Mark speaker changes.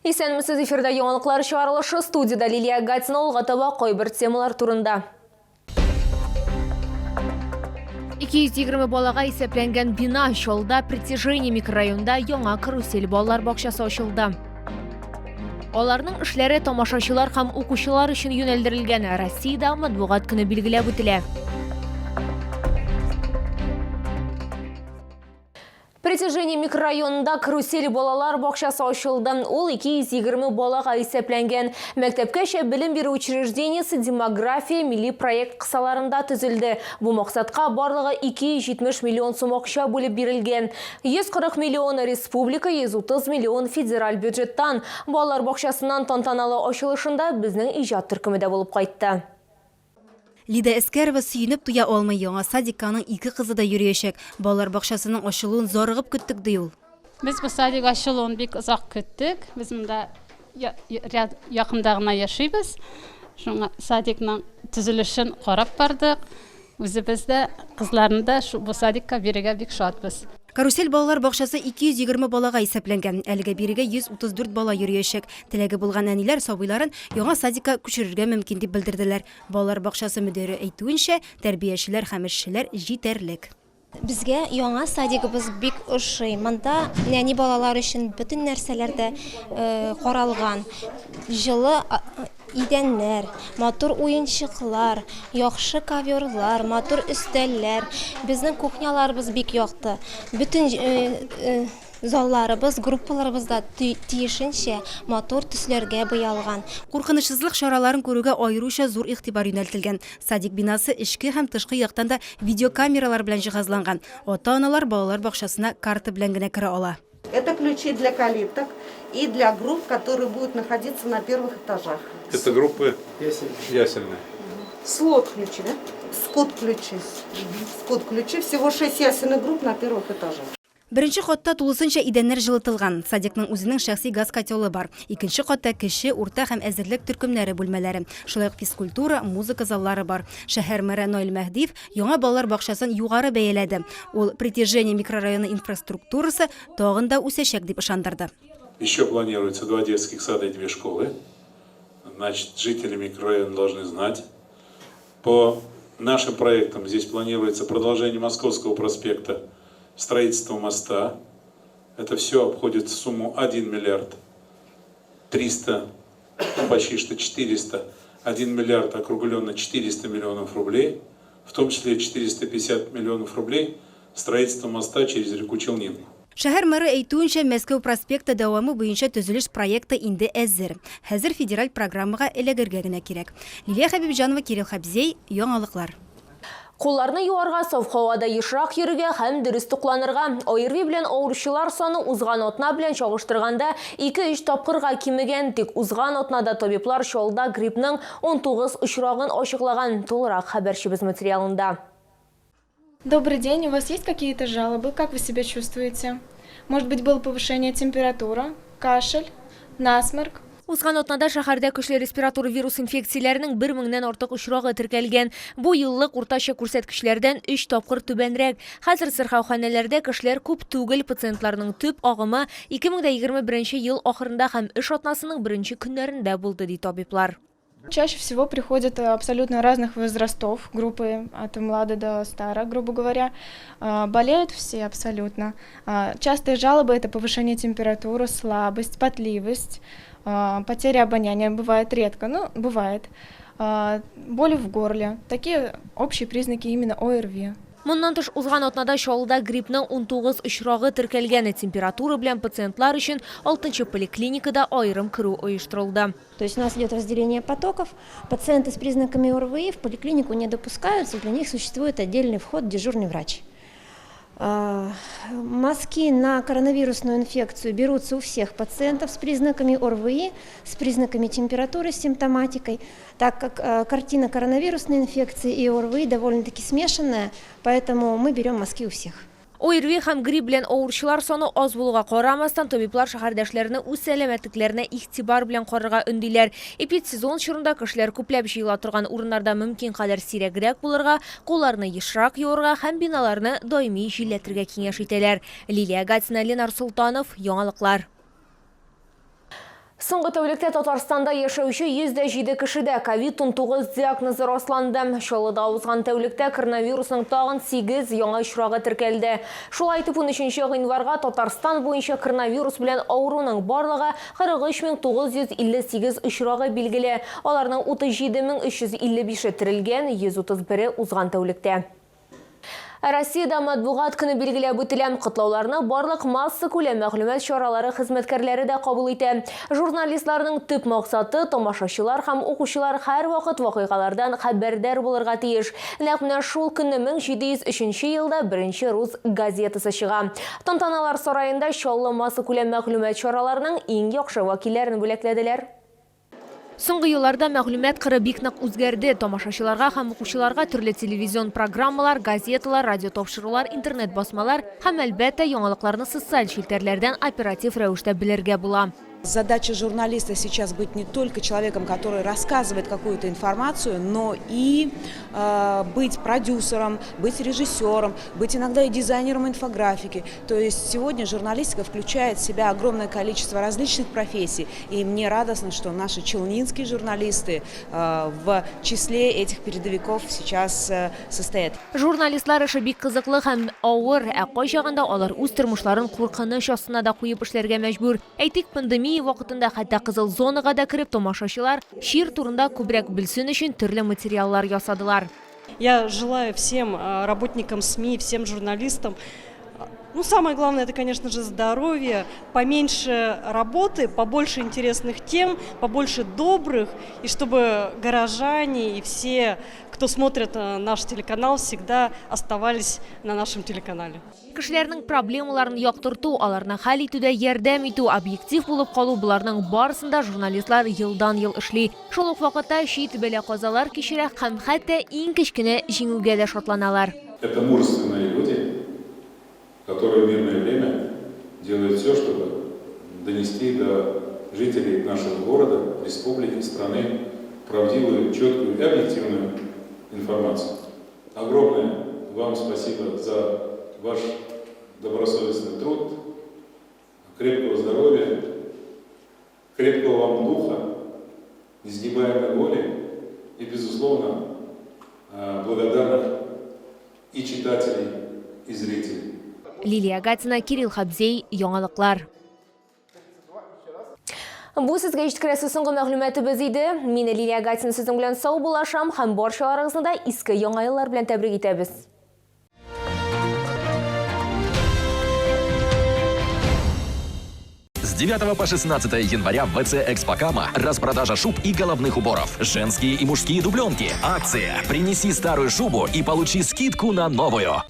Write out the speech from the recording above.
Speaker 1: Исәнмесез, эфирда яңалыклар чыгарылышы, студиядә Лилия Гатина, алга таба кайбер темалар турында. 220 балага исәпләнгән бина Чалда Притяжение микрорайонында яңа карусель балалар бакчасы ачылды. Аларның эшләре тамашачылар һәм укучылар өчен юнәлдерелгән. Россиядә матбугат көне билгеләп үтелә. Притяжение микрорайонында Карусель балалар бакчасы ачылды. Ул 220 балага исәпләнгән. Мәктәпкәчә белем бирү учреждениесе Демография милли проект кысаларында төзелде. Бу максатка барлыгы 270 миллион сум акча бүлеп бирелгән. 140 миллион республика, 130 миллион федераль бюджеттан. Балалар бакчасыннан тантаналы ачылышында безнең иҗат төркеме дә булып кайтты.
Speaker 2: Лида Әскәрова сөенеп туя алмый, яңа садикка аның ике кызы да йөриячәк. Балалар бакчасының ачылуын зарыгып көттек, ди ул.
Speaker 3: Без бу садик ачылуын бик озак көттек. Без монда якында гына яшибез. Шуңа садикның төзелешен карап бардык. Үзебез дә, кызларны да бу садикка бирергә бик шатбыз.
Speaker 2: Карусель балалар бакчасы 220 балага исәпләнгән. Әлегә бирегә 134 бала йөриячәк. Теләге булган әниләр сабыйларын яңа садикка күчерергә мөмкин дип белдерделәр. Балалар бакчасы мөдире әйтүенчә, тәрбиячеләр һәм эшчеләр җитәрлек.
Speaker 4: Безгә яңа садигыбыз бик ошый. Монда нәни балалар өчен бөтен нәрсәләр дә каралган. Җылы идәннәр, матур уенчыклар, яхшы коверлар, матур өстәлләр. Безнең кухняларыбыз бик якты. Бөтен Залларыбыз, группаларыбыз да тиешенчә матур төсләргә буялган.
Speaker 2: Куркынычсызлык чараларын күрүгә аеруча зур игътибар юнәлтелгән. Садик бинасы эчке һәм тышкы яктан да видеокамералар белән җиһазланган. Ата-аналар балалар бакчасына карта белән генә керә ала.
Speaker 5: Это ключи для калиток и для групп, которые будут находиться на первых этажах.
Speaker 6: Это группы ясельные.
Speaker 5: Слот ключи, да? Скот ключи. Скот ключи. Всего 6 ясельных групп на первых этажах.
Speaker 2: Беренче катта тулысынча идәннәр җылытылган. Садикның үзенең шәхси газ котелы бар. Икенче катта кече, урта һәм әзерлек төркемнәре бүлмәләре. Шулай ук физкультура, музыка заллары бар. Шәһәр мэры Наил Мәһдиев яңа балалар бакчасын югары бәяләде. Ул Притяжение микрорайоны инфраструктурасы тагын да үсәчәк дип ышандырды.
Speaker 6: Еще планируется два детских сада и две школы. Значит, жители микрорайона должны знать. По нашим проектам здесь планируется продолжение Московского проспекта, строительство моста. Это все обходит сумму 1 миллиард 300, ну, почти что 400, 1 миллиард округленно 400 миллионов рублей, в том числе 450 миллионов рублей строительство моста через реку Челнинку.
Speaker 2: Шәһәр мэры әйтүенчә, Мәскәү проспекты дәвамы буенча төзелеш проекты инде әзер. Хәзер федераль программага эләгергә генә кирәк. Лилия Хәбибҗанова, Кирилл Хәбзей, Яңалыклар.
Speaker 1: Кулларны юарга, саф һавада ешрак йөрергә һәм дөрес тукланырга. ОРВИ белән авыручылар саны узган атна белән чагыштырганда ике-өч тапкырга кимегән. Тик узган атнада табиблар Чаллыда гриппның 19 очрагын ачыклаган. Тулырак хәбәрчебез материалында.
Speaker 7: Добрый день, у вас есть какие-то жалобы, как вы себя чувствуете? Может быть, было повышение температуры, кашель, насморк?
Speaker 1: Узган атнада шәһәрдә көчле респиратор вирус инфекцияләренең бер меңнән артык очрагы теркәлгән. Бу еллык уртача күрсәткечләрдән өч тапкыр түбәнрәк. Хәзер сырхауханәләрдә кешеләр күп түгел, пациентларның төп агымы 2021 ел ахырында һәм эш атнасының беренче көннәрендә булды, ди табиблар.
Speaker 7: Чаще всего приходят э, абсолютно разных возрастов, группы от млада до стара, грубо говоря. Болеют все абсолютно. Частые жалобы – это повышение температуры, слабость, потливость, потеря обоняния бывает редко, но бывает. Боли в горле. Такие общие признаки именно ОРВИ.
Speaker 1: Моннан тыш, узган атнада Чаллыда гриппның 19 очрагы теркәлгән. Температура белән пациентлар өчен алтынчы поликлиникада аерым керү оештырылды.
Speaker 4: То есть у нас идет разделение потоков, пациенты с признаками ОРВИ в поликлинику не допускаются, для них существует отдельный вход, дежурный врач. Мазки на коронавирусную инфекцию берутся у всех пациентов с признаками ОРВИ, с признаками температуры, с симптоматикой, так как картина коронавирусной инфекции и ОРВИ довольно-таки смешанная, поэтому мы берем мазки у всех.
Speaker 1: ОРВИ һәм грипп белән авыручылар саны аз булуга карамастан, табиблар шәһәрдәшләрне үз сәламәтлекләренә игътибар белән карарга өндиләр. Эпидсезон чорында кешеләр күпләп җыела торган урыннарда мөмкин кадәр сирәгрәк булырга, кулларны ешрак юырга һәм биналарны даими җилләтергә киңәш итәләр. Лилия Гатина, Ленар Солтанов, Яңалыклар. Соңгы тәүлектә Татарстанда яшәүче 107 кешедә ковид-19 диагнозы расланды. Чаллыда узган тәүлектә коронавирусның тагын 8 яңа очрагы теркәлде. Шулай итеп, 13 гыйнварга Татарстан буенча коронавирус белән авыруның барлыгы 43958 очрагы билгеле. Аларның 37355-е терелгән, 131-е узган тәүлектә. Россиядә матбугат көне билгеләп үтелә. Котлауларны барлык массакүләм мәгълүмат чаралары хезмәткәрләре дә кабул итә. Журналистларның төп максаты, тамашачылар һәм укучылар һәрвакыт вакыйгалардан хәбәрдар булырга тиеш. Нәкъ менә шул көнне 1703 нче елда беренче рус газетасы чыга. Тантаналар сараенда Чаллы массакүләм мәгълүмат чараларының иң яхшы вәкилләрен бүләкләделәр. Соңгы елларда мәгълүмат кыры бик нык үзгәрде. Тамашачыларга һәм укучыларга төрле телевизион программалар, газеталар, радиотапшырулар, интернет-басмалар һәм, әлбәттә, яңалыкларны социаль челтәрләрдән оператив рәвештә белергә була.
Speaker 8: Задача журналиста сейчас быть не только человеком, который рассказывает какую-то информацию, но и э, быть продюсером, быть режиссером, быть иногда и дизайнером инфографики. То есть сегодня журналистика включает в себя огромное количество различных профессий. И мне радостно, что наши челнинские журналисты э, в числе этих передовиков сейчас э, состоят.
Speaker 1: Журналистлар эше бик кызыклы һәм авыр, ә кайчагында алар үз тормышларын куркыныч астына да куеп эшләргә мәҗбүр. Әйтик, пандемия вакытында хәтта кызыл зонага да кереп, тамашачылар чир турында күбрәк белсен өчен төрле материаллар ясадылар.
Speaker 9: Я желаю всем э, работникам СМИ, всем журналистам ну, самое главное, это, конечно же, здоровье, поменьше работы, побольше интересных тем, побольше добрых, и чтобы горожане и все, кто смотрит э, наш телеканал, всегда оставались на нашем телеканале.
Speaker 1: Кешеләрнең проблемаларын яктырту, аларны хәл итүдә ярдәм итү, объектив булып калу боларның барысын да журналистлар елдан-ел эшли. Шул ук вакытта чит бәла-казалар кичерә һәм хәтта иң кечкенә җиңүгә дә шатланалар.
Speaker 6: Это мужественные люди, которые в мирное время делают все, чтобы донести до жителей нашего города, республики, страны правдивую, четкую и объективную информацию. Огромное вам спасибо за ваш добросовестный труд, крепкого здоровья, крепкого вам духа, несгибаемой воли и, безусловно, э, благодарных и читателей, и зрителей.
Speaker 1: Лилия Гатина, Кирилл Хабзей, Яңалыклар. Бу сезгә җиткерәсе соңгы мәгълүматыбыз иде. Мин Лилия Гатина сезнең белән саубуллашам һәм барчаларыгызны да иске яңа еллар белән тәбрик итәбез.
Speaker 10: С 9 по 16 января в ВЦ «Экспокама» распродажа шуб и головных уборов. Женские и мужские дубленки. Акция «Принеси старую шубу и получи скидку на новую».